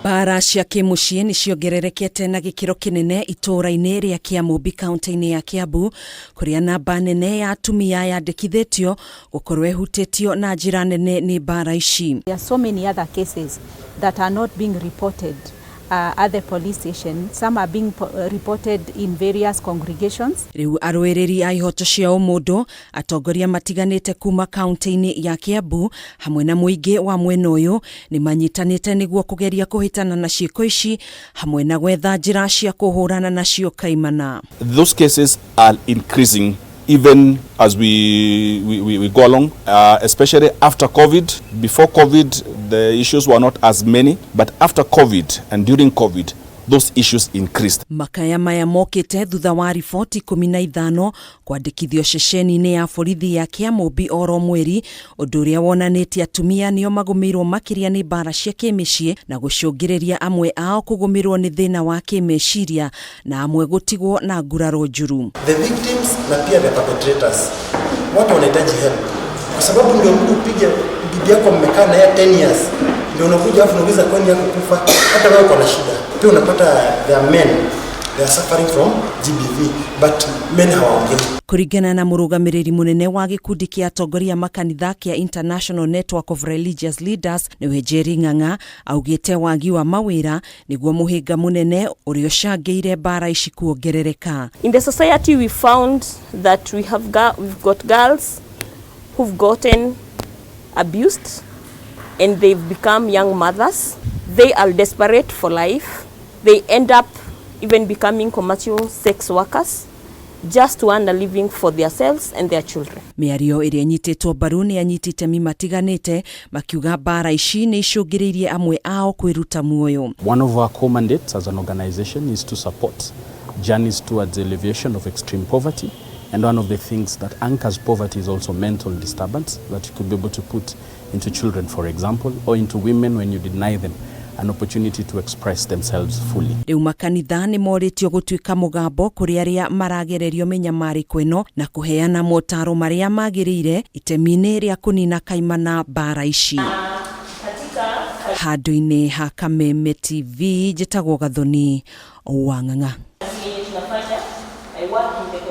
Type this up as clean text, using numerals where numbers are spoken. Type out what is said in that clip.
Mbara cia kĩmũciĩ nĩ ciongererekete na gĩkĩro kĩnene itũũra-inĩ rĩa Kĩamũmbi kaunti-inĩ ya Kĩambu kũrĩa namba nene ya atumia yandĩkithĩtio gũkorwo ĩhutĩtio na njĩra nene nĩ mbara ici. There are so many other cases that are not being reported at the police station. Some are being reported in various congregations. Rĩu arũĩrĩri a ihoto cia ũmũndũ, atongoria matiganĩte kuma kaunti-inĩ ya Kĩambu hamwe na mũingĩ wa mwena ũyũ nĩ manyitanĩte nĩguo kũgeria kũhĩtana na ciĩko ici hamwe na gwetha njĩra cia kũhũrana nacio kaimana. Those cases are increasing even as we go along, especially after COVID. Before COVID, the issues were not as many, but after COVID and during COVID, those issues increased. Makaya maya mokĩte thutha wa riboti 15 kwandĩkithio ceceni-inĩ ya borithi ya Kĩamũmbi oro mweri, ũndũ ũrĩa wonanĩtie atumia nĩo magũmĩirwo makĩria nĩ mbara cia kĩmĩciĩ na gũcũngĩrĩria amwe ao kũgũmĩrwo nĩ thĩna wa kĩmeciria na amwe gũtigwo na nguraro njuru. The victims na pia the perpetrators, watu wanahitaji help, kwa sababu ndio mtu upige bibi yako, mmekaa na yeye 10 years, ndio unakuja afu unauliza kwani yako kufa, hata wewe uko na shida pia. Unapata there are men, they are suffering from GBV, but men hawaongei. Kũringana na mũrũgamĩrĩri mũnene wa gĩkundi kĩa atongoria makanitha kĩa International Network of Religious Leaders, nĩwe Jerry Ng'ang'a, augĩte wagi wa mawĩra nĩguo mũhĩnga mũnene ũrĩa ũcangĩire mbara ici kuongerereka. In the society, we found that we've got girls who've gotten abused and they've become young mothers. They are desperate for life. They end up even becoming commercial sex workers just to earn a living for themselves and their children. Mĩario ĩrĩa ĩnyitĩtwo mbaru nĩ anyiti itemi matiganĩte makiuga mbara ici nĩ icũngĩrĩirie amwe ao kwĩruta muoyo. One of our core mandates as an organization is to support journeys towards alleviation of extreme poverty. And one of the things that anchors poverty is also mental disturbance that you could be able to put into children, for example, or into women when you deny them an opportunity to express themselves fully. Rĩu makanitha nĩ morĩtio gũtuĩka mũgambo kũrĩ arĩa maragererio mĩnyamarĩko ĩno na kũheana motaro marĩa magĩrĩire itemi-inĩ rĩa kũnina kaimana mbara ici. Handũ-inĩ ha Kameme TV, njĩtagwo Gathoni wa Ng'ang'a.